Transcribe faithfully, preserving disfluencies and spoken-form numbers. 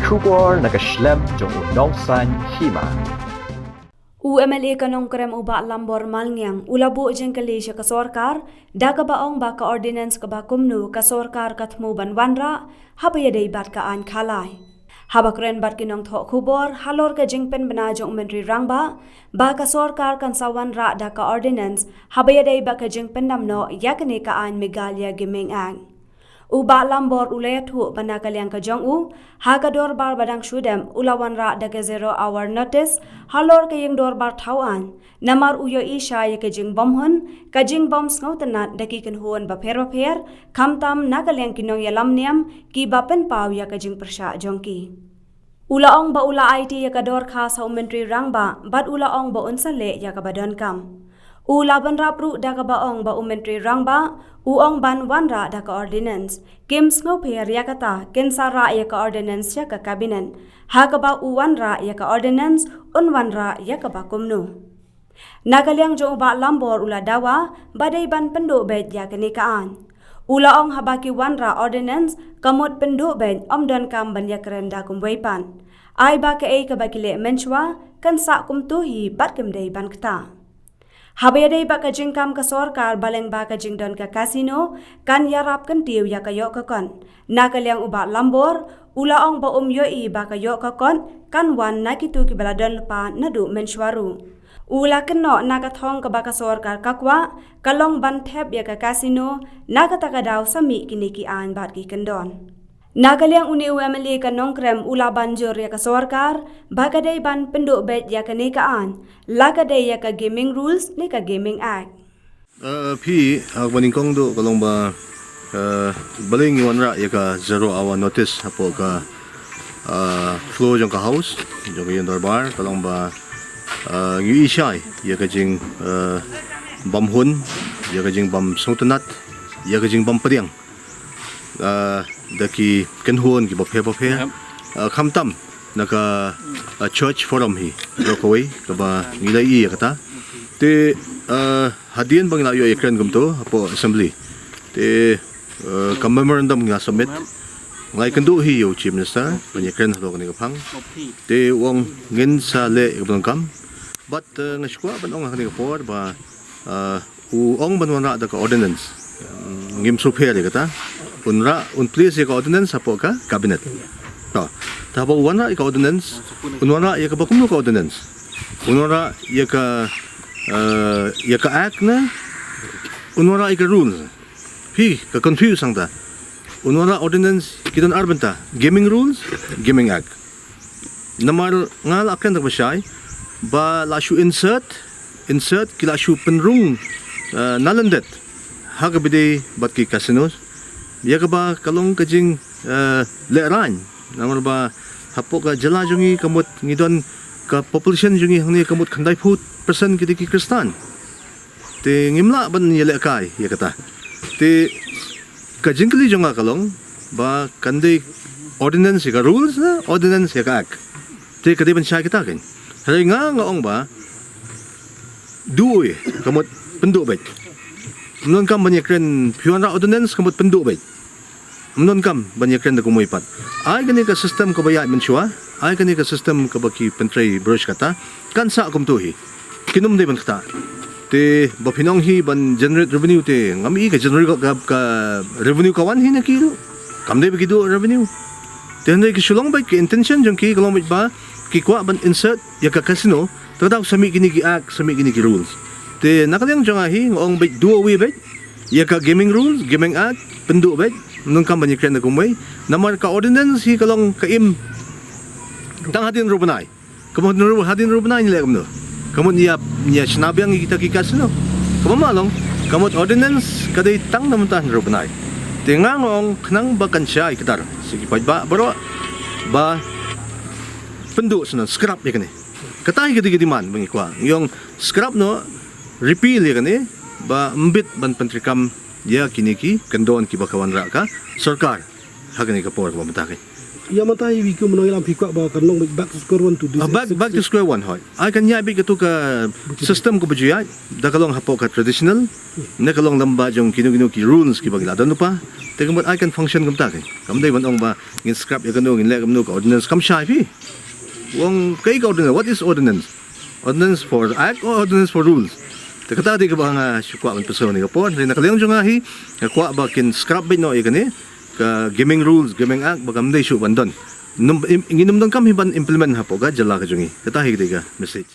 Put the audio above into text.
Khubor na ka shlem jong u Nongsaiñ Hima. U M L A ka Nongkrem u Bah Lambor Malngiang u la buh jingkylli sha ka sorkar da kaba ong ba ka ordinance kaba kumno ka sorkar ka thmu ban wanrah haba ïadei bad ka aiñ khalai. Haba kren bad ki nongthoh khubor halor ka jingpynbna jong u Myntri Rangbah ba ka sorkar kan sa wanrah da ka ordinance haba ïadei bad ka jingpyndam noh ïa kane ka aiñ Meghalaya Gaming Act. U Bah Lambor u la ïathuh ba na ka liang ka jong u ha ka dorbar ba dang shu dep u la wanrah da ka zero hour notice halor ka ïing dorbar thaw aiñ. Namar u ïohi shai ïa ka jingbymhun, ka jingbym sngewtynnat da ki kynhun bapher bapher, khamtam na ka liang ki nongïalam niam kiba pynpaw ïa ka jingpyrshah jong ki. U la ong ba u la aiti ïa ka dorkhas ha u Myntri Rangbah bad u la ong ba un sa leh ïa kaba donkam. U la bynrap ruh da kaba ong ba u Myntri Rangbah u ong ban wanrah da ka ordinance. Kim sngewpher ïa kata, kin sa rah ïa ka ordinance sha ka cabinet. Ha kaba u wanrah ïa ka ordinance, un wanrah ïa kaba kumno. Na ka liang jong u Bah Lambor u la dawa ba dei ban pynduh beit ïa kane ka aiñ. U la ong haba ki wanrah ordinance ka mut pynduh beit, ym donkam ban ïakren da kumwei pat. Ai ba kaei kaba ki leh mynshuwa kan sah kumto hi bad kim dei ban ktah. Haba ïadei bad ka jingkam ka sorkar ba lyngba ka jingdon ka casino kan ïarap kyntiew ïa ka ïoh ka kot. Na ka liang u Bah Lambor u la ong ba um ïohi ba ka ïoh ka kot kan wan na kito kiba la don lypa naduh mynshuwa ruh. U la kynnoh na ka thong kaba ka sorkar ka kwah ka long ban thep ïa ka casino na kata ka daw sa mih kine ki aiñ bad ki kyndon. Na ka liang une u M L A ka Nongkrem u la ban jur ïa ka sorkar ba ka dei ban pynduh beit ïa kane ka aiñ, la ka dei ïa ka Gaming Rules ne ka Gaming Act. Uh, phi, ha kaba nyngkong duh ka long ba, uh, balei ngi wanrah ïa ka zero hour notice hapoh ka, uh, floor jong ka house, jong ka ïing dorbar, ka long ba, uh, ngi ïohi shai ïa ka jing, uh, bymhun, ïa ka jingbym sngewtynnat, ïa ka jingbym pdiang, uh, da ki kynhun kiba pher bapher, uh, khamtam na ka, uh, church forum hi, ïa kawei kaba ngi la ïohi ïa kata. Te, uh, hadien ba ngi la ïoh ïakren kumto hapoh assembly, te, uh, ka memorandum ngi la submit. Nga la ïakynduh hi ïa u Chief Minister ban ïakren halor kane ka phang. Te u ong ngin sa leh ïa kaba donkam. Bad, uh, nga sngewkwah ban ong ha kane ka por ba, uh, u ong ban wanrah da ka ordinance. Ngim sngewpher ïa kata. Un rah, un place ïa ka ordinance hapoh ka cabinet. To, te haba u wanrah ïa ka ordinance, un wanrah ïa kaba kumno ka ordinance? Un wanrah ïa ka, uh, ïa ka act ne un wanrah ïa ka rules? Phi, ka confuse hangta. Un wanrah ordinance ki don ar bynta, Gaming Rules, Gaming Act. Namar nga la kren da kaba shai ba la shu insert, insert ki la shu pynrung, uh, na lyndet ha kaba ïadei bad ki casinos. Ïa kaba ka long ka jing, uh, lehraiñ. Namar ba hapoh ka jylla jong ngi ka mut ngi don ka population jong ngi hangne ka mut khyndai phew percent ki dei ki Khristan. Te ngim lah ban ïalehkai ïa kata. Te ka jingkylli jong nga ka long ba kan dei ordinance ïa ka rules ne ordinance ïa ka act. Te ka dei ban shai kita kein. Hynrei nga nga ong ba duh ïa ka mut pynduh beit. Ym donkam ban ïakren, phi wanrah ordinance ka mut pynduh beit. Ym donkam ban ïakren da kumwei pat. Ai kane ka system kaba ïaid mynshuwa, ai kane ka system kaba ki pyntrei brush kata, kan sah kumto hi. Kin ym dei ban ktah. Te ba phin ong hi ban generate revenue te ngam i ka generate ka, ka, ka revenue ka wan hi na ki ruh. Kam dei ba ki duh revenue. Te hynrei ki shu long beit, ki intention jong ki ka long beit ba ki kwah ban insert ïa ka casino, te ka daw sa mih kine ki act, sa mih kine ki rules. Te na ka liang jong nga hi nga ong beit duh wi beit. Ïa ka Gaming Rules, Gaming Act, pynduh beit, ym donkam ban ïakren da kumwei. Namar ka ordinance hi ka long ka im tang hadien ruh bnai. Ka mut hadien ruh bnai ngi leh kumno? Ka mut ngi ïa, ngi ïa shna biang ïa kita ki casino? Kaba ma long, ka mut ordinance ka dei tang na mynta hadien ruh bnai. Te nga nga ong khnang ba kan shai kdar sha ki paidbah baroh ba pynduh sha nan, scrap ïa kane. Kata hi ka dei ka demand ba ngi kwah. Ngi ong scrap noh, repeal ïa kane, ba ym bit ban pyntreikam ïa kine ki kyndon kiba ka wanrah ka sorkar ha kane ka por kaba mynta kein. Ïa mynta hi wi kumno ïalam phi kwah ba kan long back to square one to this. Ah, back, back to square one hoi. Ai kan ïa bit katu ka system kaba ju ïa da ka long hapoh ka traditional. Ne ka long lamba jong kino kino ki rules kiba ngi la don pa. Te ka mut ai kan function kumta kai. Kam dei ban ong ba ngin scrap ïa kano ngin leh kumno ka ordinance kam shai phi. Wong kai ka ordinance, what is ordinance? Ordinance for act or ordinance for rules? Te kata dei kaba nga shu kwah ban pynshai ne ka por. Ri na ka liang jong nga hi nga kwah ba kin scrap bit noh ïa kane ka gaming rules, gaming act ba kam dei shu ban don. Num, im, ngi num don kam hi ban implement hapoh ka jylla ka jong ngi. Kata hi dei ka message.